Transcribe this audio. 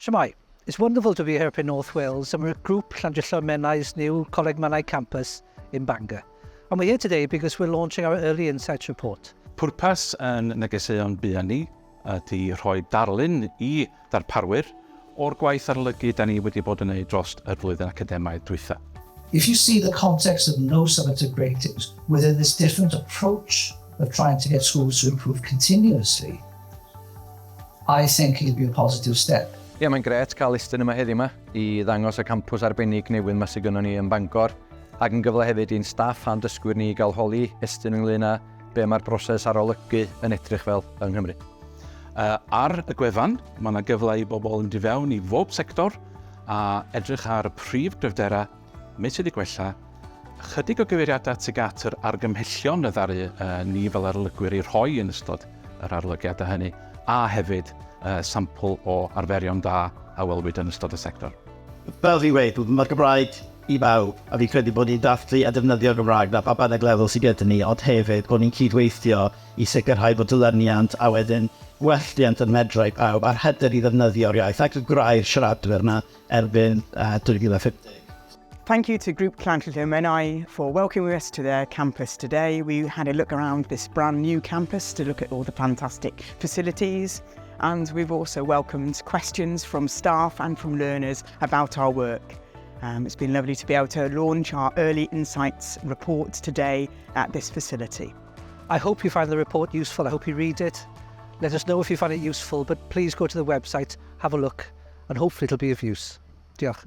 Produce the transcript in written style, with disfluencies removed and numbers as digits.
Shwmae, it's wonderful to be here up in North Wales and we're at Grŵp Llandrillo Menai's new Coleg Menai campus in Bangor. And we're here today because we're launching our Early Insights report. Pwrpas yn negeseuon buan ni ydy rhoi darlun i ddarparwyr o'r gwaith arolygu da ni wedi bod yn ei dros y flwyddyn academaidd dwytha. If you see the context of no summative ratings within this different approach of trying to get schools to improve continuously, I think it'll be a positive step. Ie, mae'n grêt cael Estyn yma heddiw yma i ddangos y campws arbennig newydd yma sydd gynnon ni yn Bangor ac yn gyfle hefyd i'n staff a'n dysgwyr ni gael holi Estyn ynglyn â be mae'r broses arolygu yn edrych fel yng Nghymru. Ar y gwefan, mae yna gyfle i bobl mynd i fewn i fob sector a edrych ar y prif gryfderau, meysydd i gwella, ychydig o gyfeiriadau tuag at yr argymhellion y ddaru ni fel arolygwyr eu rhoi yn ystod yr arolygiadau hynny, a hefyd sampl o arferion da a welwyd yn ystod y sector. Fel fi'n gweud, mae'r Gymraeg i bawb, a fi'n credu bod ni'n dathlu a defnyddio'r Gymraeg na pa bynnag lefel sydd gyda ni, ond hefyd bod ni'n cydweithio i sicrhau bod dilyniant a wedyn gwelliant yn medrau pawb a'r hyder i ddefnyddio'r iaith ac y grau'r siaradwyr yna erbyn 2050. Thank you to Grŵp Llandrillo Menai for welcoming us to their campus today. We had a look around this brand new campus to look at all the fantastic facilities, and we've also welcomed questions from staff and from learners about our work. It's been lovely to be able to launch our Early Insights report today at this facility. I hope you find the report useful. I hope you read it. Let us know if you find it useful, but please go to the website, have a look, and hopefully it'll be of use. Diolch.